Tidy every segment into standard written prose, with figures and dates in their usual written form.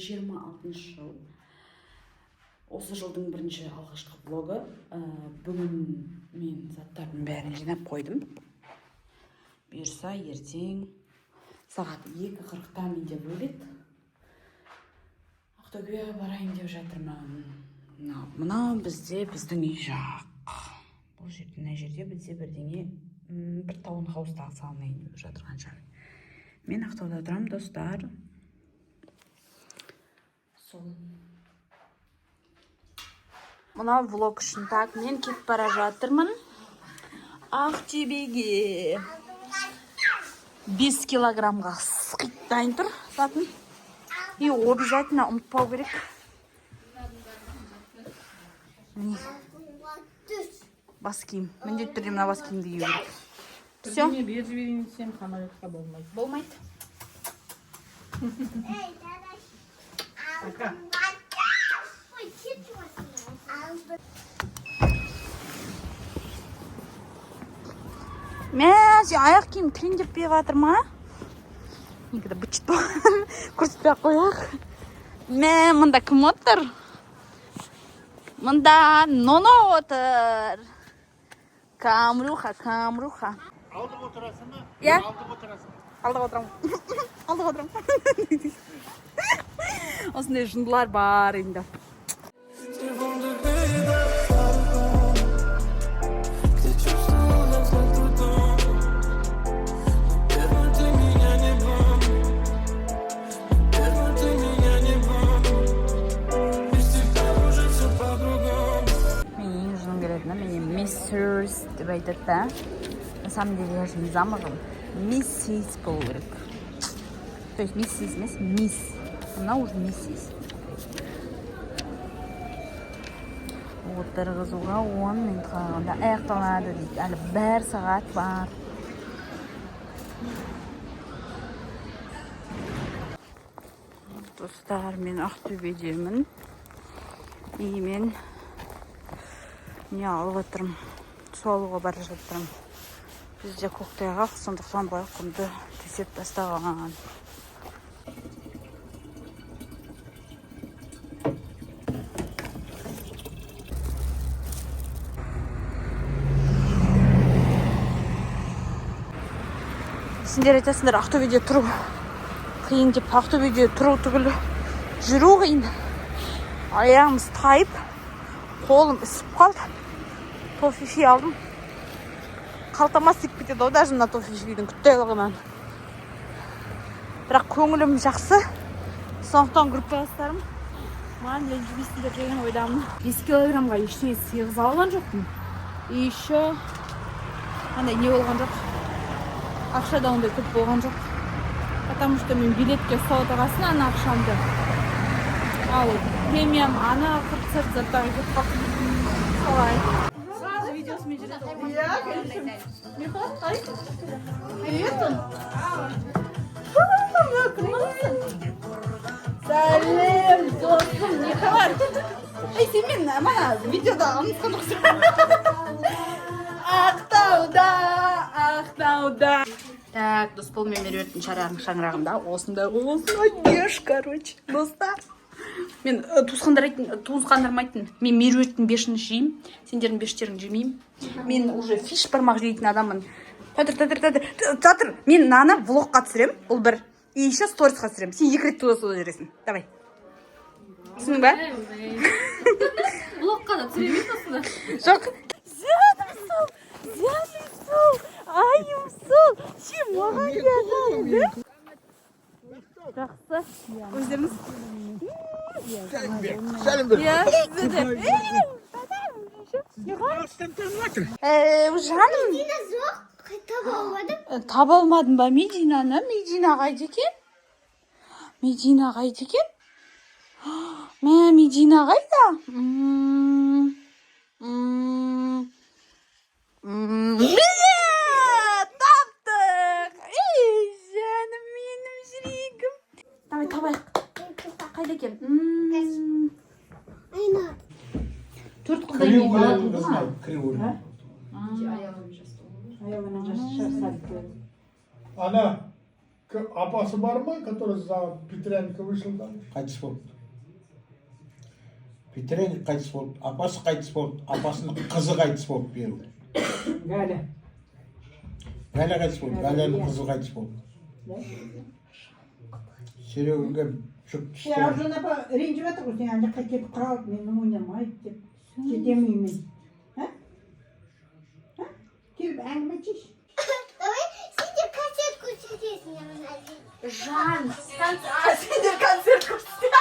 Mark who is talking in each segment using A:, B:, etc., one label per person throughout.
A: 2026 жыл. Осы жылдың бірінші, алғашқы влогы. Бүгін мен заттардың бәрін жинап қойдым. Бұйырса, ертең сағат 2:40-та менде вылет. Ақтөбеге барайын деп жатырмын. Мынау бізде, біздің үй жақ. Бұл жерде, мына жерде бізде бірдеңе, бір таунхаустағы салынайын деп жатырған шығар. Мен Ақтауда тұрамын, достар. Сол. Мынау влог үшін. Так, мен кетіп бара жатырмын Ақтөбеге. 5 килограммға сықит дайын тұр затын. И обязательно ұмытпау керек. Міне. Бас киім. Міндетті түрде мына бас киімді кию керек. Все.
B: Бірдеңе беріп жіберейін десем, самолетқа болмайды.
A: Болмайды.
C: Ей, дадаш. Алдымға түс. Ой, кетіп алды.
A: Мә, сен аяқ киім кірейін деп жатыр ма? Никогда быт болған. Көрсетпей ақ қояйық. Мә, мында кім отыр? Мында Ноно отыр. Камруха, Камруха.
D: Алдық отырасың ба?
A: Иә.
D: Алдық отырасың.
A: Алдыға отырамын. Алдыға отырамын. Осындай жындылар бар енді.
E: Телефон двери до, где чувствовала взгляд твой дом. Наверное, ты меня не помнишь. Наверное, ты меня не помнишь. Без тебя уже все по-другому.
A: Мен ең жыным келетіні, менен миссис деп айтады да. На самом деле я же не замужем. Миссис болу керек. То есть миссис емес, мисс. Мынау уже миссис. Отырғызуға 10 минут қалғанда аяқталады дейді. Әлі бір сағат бар. Достар, мен Ақтөбедемін. И мен не алып отырмын, су алуға бара жатырмын. Бізде көктайғақ, сондықтан былай құмды төсеп тастаған. Сендер айтасыңдар, Ақтөбеде тұру қиын деп. Ақтөбеде тұру түгілі, жүру қиын. Аяғымыз тайып, қолым ісіп қалды. Тофифи алдым, қалтама сыйып кетеді ғой даже мына тофифидің күттайлығынан. Бірақ көңілім жақсы, сондықтан группаластарым маған ренжімейсіңдер деген ойдамын. 5 килограммға ештеңе сыйғыза алған жоқпын. И еще андай не болған жоқ, ақша да ондай көп болған жоқ, потому что мен билетке ұстап отырғасын ана ақшамды, ал премиям ана қырық заттарға кетіп қалды. Солай. Сразу видеосымен жүреді ғой. Иә, конечно. Михаил, қалайсың? Привет. Кім? Сәлем, досым, не хабар? Ей, сен мен мана видеода ұмытқан жоқсың. Ақтауда, Ақтауда. Так, Досбол мен Меруерттің шаңырағында осындай осындай еш, короче, достар. Мен туысқандар айттым, туысқандарым айттым. Мен Меруерттің бешін жеймін, сендердің бештеріңді жемеймін. Мен уже фиш бармақ жейтін адаммын. Татыр, татыр, татыр, татыр. Мен мынаны влогқа түсіремін, бұл бір. И еще сторисқа түсіремін. Сен екі рет туда сюда жүресің. Давай. Түсіндің ба?
F: Влогқа да түсіре бересің осында.
A: Жоқ. Жаным сол, жаным сол, айым сол. Сен маған келдің. Жақсы. Өздеріңіз?
D: Сәлем бер.
A: Иә, сізді де. Жаным.
C: Медина жоқ, таба алмадым.
A: Таба алмадың ба Мединаны? Медина қайда екен? Медина қайда екен? Мә, Медина қайда? Міне, таптық! Ей, жаным менің жүрегім. Давай, табайық. Қайда екен?
C: Айна.
A: Төрт қыздан кейін бала туды ма?
D: Кіре.
B: Аяғымен жас.
D: Ана.
F: Апасы бар ма, который за Петренко вышел замуж?
G: Қайтыс болды. Петренко қайтыс болды, апасы қайтыс болды, апасының қызы қайтыс болды биыл.
B: Галя.
G: Галя қайтыс болды, Галяның қызы қайтыс болды. Серегінге жүк
B: Сен,
G: түсті.
B: Аружан апа ренжіп жатыр ғой, сен ана жаққа кетіп қалып, мені ойнамайды деп. Кетемін үйіме. А? А? Келіп әңгіме айтшы.
C: Давай сендер концерт көрсетесіңдер мына жерде.
A: Жан, а, сендер концерт көрсетесің.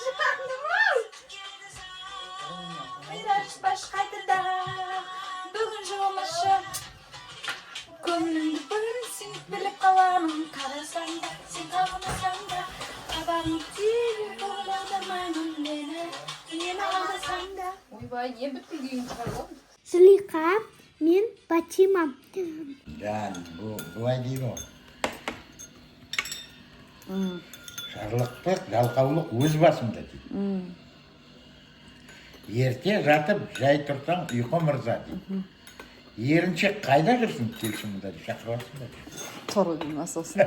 A: Жаным ау. Мираш башқа тілда, бүгін жұмысшы. Көңіліңді бір сен біліп қаламын. Қарасаң да, сен қағынасаң да, табаның тиіп көңіл аудармаймын мені. Мені алдасаң да.
B: Ойбай, не бүткіл күйін шығарып алдың?
C: Зылиқа мен Батима.
G: Жан, бұл былай дейді ғой. Жарлықтық, жалқаулық өз басымда дейді. Ерте жатып, жай тұрсаң, ұйқы мырза дейді. Еріншек қайда жүрсің, келші мұнда деп шақырып алсын ба дейді.
A: Торы деймін сосын.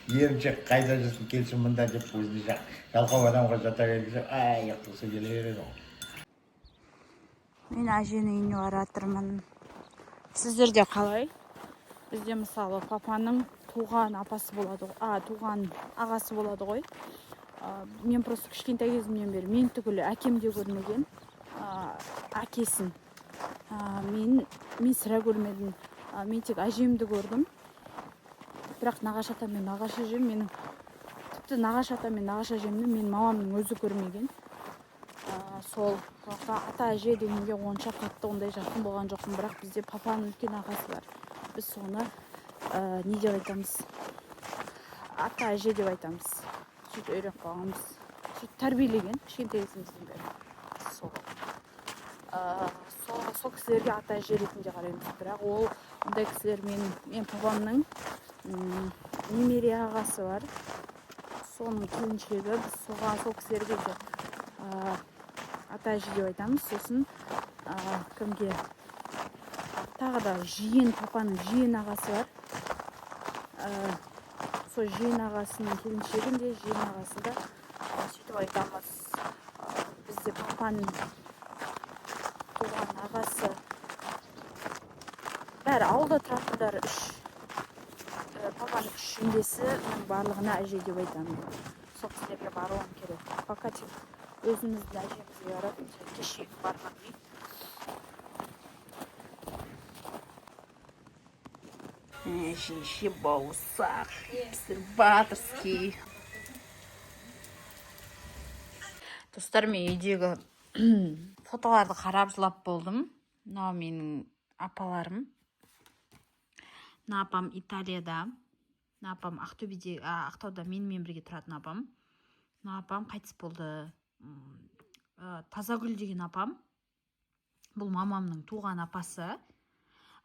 G: Еріншек қайда жүрсің, келші мұнда деп өзіне жалқау адамға жата бергізіп, ай, ұйықтағысы келе береді ғой.
A: Мен әженің үйіне баратырмын. Сіздерде қалай? Бізде, мысалы, папаның туған апасы болады ғой, а, туған ағасы болады ғой. А, мен просто кішкентай кезімнен бері мен түгілі әкем де көрмеген, а, әкесін. А, мен сірә көрмедім. А, мен тек әжемді көрдім. Бірақ нағашы атам мен нағашы әжем менің, тіпті нағашы атам мен нағашы әжемді менің мамамның өзі көрмеген. А, сол сондықтан ата әже дегенге онша қатты ондай жақын болған жоқпын. Бірақ бізде папаның үлкен ағасы бар, біз соны не деп айтамыз? Ата әже деп айтамыз. Сөйтіп үйреніп қалғанбыз, сөйтіп тәрбиелеген кішкентай кезімізден бері. Сол сол кісілерге ата әже ретінде қараймыз. Бірақ ол ондай кісілер мен папамның немере ағасы бар, соның келіншегі, біз соған, сол кісілерге де ата әже деп айтамыз. Сосын кімге тағы да? Жиен, папаның жиен ағасы бар. Сол жиен ағасының келіншегін де, жиен ағасын да сөйтіп айтамыз. Бізде папаның туған ағасы бәрі ауылда тұратындар, үш папаның үш жеңгесінің барлығына әже деп айтамын. Сол кісілерге баруым керек. Пока тек өзіміздің әжемізге баратырмыз. Кешегі барған үй. Әшейше бауырсақ, батырский. Достар, мен үйдегі фотоларды қарап жылап болдым. Мынау менің апаларым. Мына апам Италияда, мына апам Ақтөбеде, Ақтауда менімен бірге тұратын апам. Мына апам қайтыс болды. Тазагүл деген апам, бұл мамамның туған апасы.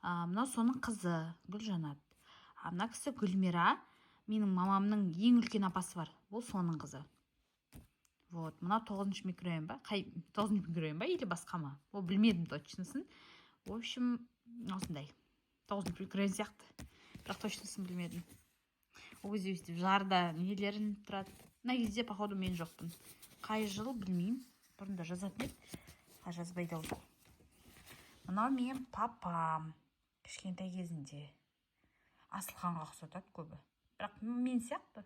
A: Мынау соның қызы Гүлжанат. А мына кісі Гүлмира, менің мамамның ең үлкен апасы бар, ол соның қызы. Вот мынау тоғызыншы микрорайон ба, қай тоғызыншы микрорайон ба или басқа ма, ол білмедім точносын. В общем, осындай тоғызыншы микрорайон сияқты, бірақ точносын білмедім. Ол кезде өйстіп жарда нелерін тұрады. Мына кезде, походу, мен жоқпын. Қай жыл, білмеймін. Бұрында жазатын еді, қазір жазбайды ау. Мынау менің папам кішкентай кезінде. Асылханға ұқсатады көбі, бірақ мен сияқты.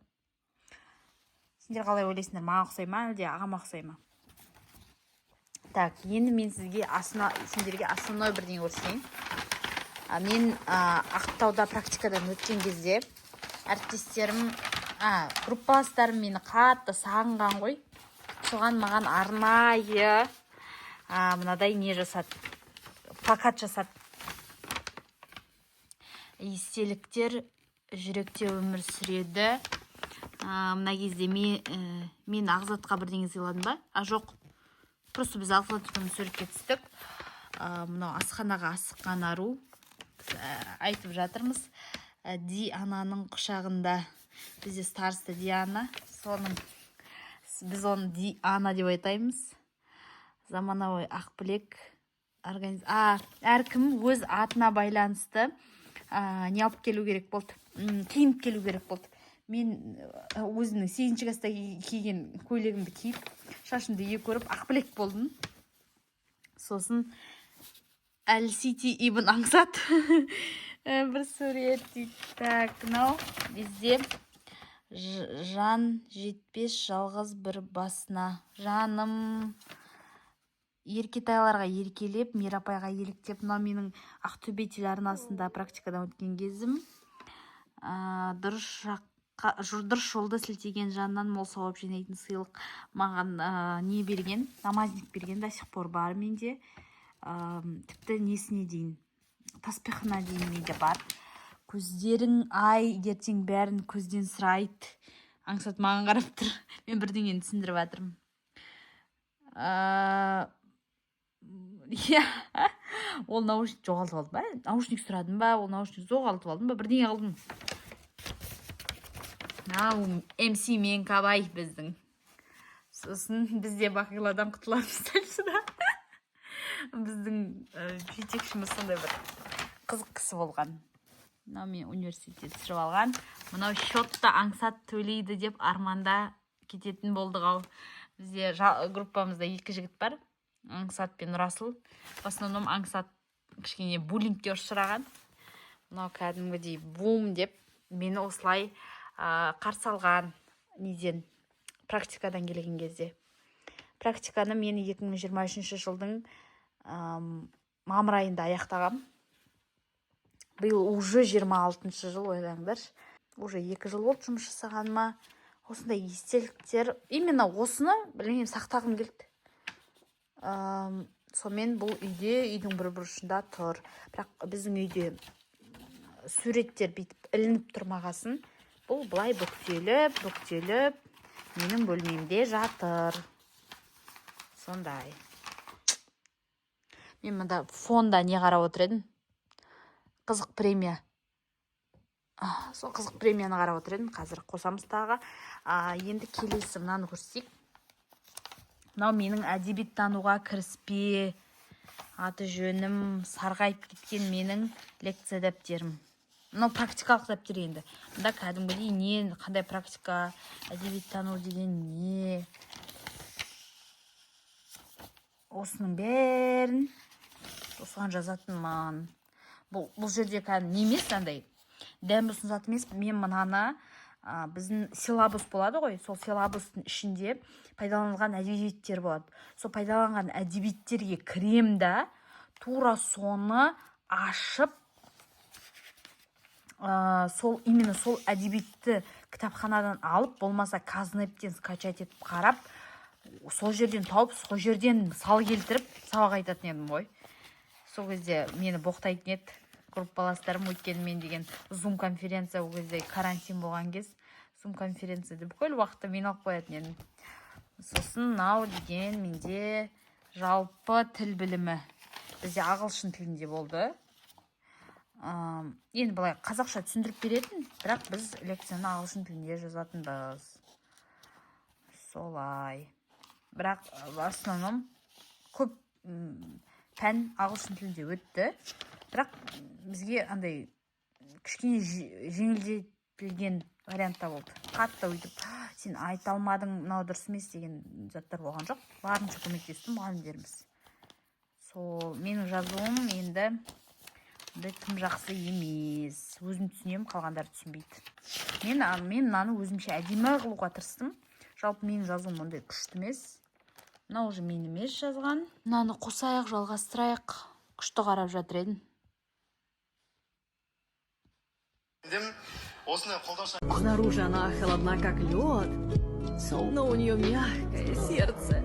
A: Сендер қалай ойлайсыңдар, маған ұқсай ма, әлде ағама ұқсай ма? Так, енді мен сізге сендерге основной бірдеңе көрсетейін. Мен Ақтауда практикадан өткен кезде әріптестерім, группаластарым мені қатты сағынған ғой. Соған маған арнайы мынадай не жасады, плакат жасады. «Естеліктер жүректе өмір сүреді». Мына кезде мен Ағзатқа бірдеңе сыйладым ба? А, жоқ, просто біз Ағзат екеуміз суретке түстік. Мынау «Асханаға асыққан ару». Біз, айтып жатырмыз. Диананың құшағында. Бізде староста Диана, соның, біз оны Диана деп айтаймыз. Заманауи Ақбілек. Әркім өз атына байланысты не алып келу керек болды, киініп келу керек болды. Мен өзімнің сегізінші класста киген көйлегімді киіп, шашымды екі өріп, ақбілек болдым. Сосын Әл Сити ибн Аңсат, бір сурет дейді. Так, мынау бізде жан жетпес жалғыз бір басына жаным, еркетайларға еркелеп, Мирапайға еліктеп. Мынау менің Ақтөбе телеарнасында практикадан өткен кезім. Дұрыс жаққа, дұрыс жолды сілтеген жаннан мол сауап жинайтын сыйлық. Маған не берген, намазник берген, до сих пор бар менде. Тіпті несіне дейін, таспихына дейін менде бар. Көздерің ай, ертең бәрін көзден сұрайды. Аңсат маған қарап тұр, мен бірдеңені түсіндіріп жатырмын. Иә, ол наушник жоғалтып алдым ба, наушник сұрадым ба, ол наушник жоғалтып алдым ба, бірдеңе қылдым. Мынау МС мен Кабай біздің. Сосын біз де бақиладан құтыламыз дальше да. Біздің жетекшіміз сондай бір қызық кісі болған. Мынау мен университетте түсіріп алған. Мынау счетты Аңсат төлейді деп арманда кететін болдық ау. Бізде группамызда екі жігіт бар, Аңсат пен Расыл. В основном Аңсат кішкене буллингке ұшыраған. Мынау кәдімгідей бум деп мені осылай қарсы алған неден, практикадан келген кезде. Практиканы мен 2023 жылдың мамыр айында аяқтағам. Биыл уже 26 жыл, ойлаңдаршы, уже 2 жыл болды жұмыс жасағаныма. Осындай естеліктер, именно осыны, білмеймін, сақтағым келді. Сонымен бұл үйде, үйдің бір бұрышында тұр. Бірақ біздің үйде суреттер бүйтіп ілініп тұрмағасын, бұл былай бүктеліп бүктеліп менің бөлмемде жатыр. Сондай. Мен мында фонда не қарап отыр едім? Қызық премия. Сол қызық премияны қарап отыр едім. Қазір қосамыз тағы. Енді келесі мынаны көрсетейік. Мынау менің әдебиеттануға кіріспе, аты жөнім сарғайып кеткен менің лекция дәптерім. Мынау практикалық дәптер енді. Мында кәдімгідей не, қандай практика, әдебиеттану деген не, осының бәрін осыған жазатынмын. Бұл жерде кәдімгі не емес, андай дәм ұсынысатын емес. Мен мынаны біздің силабус болады ғой, сол силабустың ішінде пайдаланылған әдебиеттер болады. Сол пайдаланған әдебиеттерге кірем да, тура соны ашып, сол, именно сол әдебиетті кітапханадан алып, болмаса Казнептен скачать етіп қарап, сол жерден тауып, сол жерден мысал келтіріп сабақ айтатын едім ғой. Сол кезде мені боқтайтын еді группаластарым, өйткені мен деген зум конференция, ол кезде карантин болған кез, зум конференцияда бүкіл уақытты мен алып қоятын едім. Сосын мынау деген менде жалпы тіл білімі, бізде ағылшын тілінде болды. Енді былай қазақша түсіндіріп беретін, бірақ біз лекцияны ағылшын тілінде жазатынбыз, солай. Бірақ в основном көп пән ағылшын тілінде өтті, бірақ бізге андай кішкене жеңілдетілген вариантта болды. Қатты өйтіп сен айта алмадың, мынау дұрыс емес деген заттар болған жоқ, барынша көмектесті мұғалімдеріміз. Сол менің жазуым енді ондай тым жақсы емес, өзім түсінемін, қалғандары түсінбейді. Мен мынаны өзімше әдемі қылуға тырыстым. Жалпы менің жазуым ондай күшті емес. Мынау уже мен емес жазған. Мынаны қосайық, жалғастырайық. Күшті қарап жатыр едім.
D: Осындай қолдау
H: Снаружи она холодна, как лед, но у нее мягкое сердце.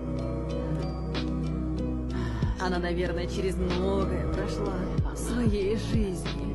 H: Она, наверное, через многое прошла в своей жизни.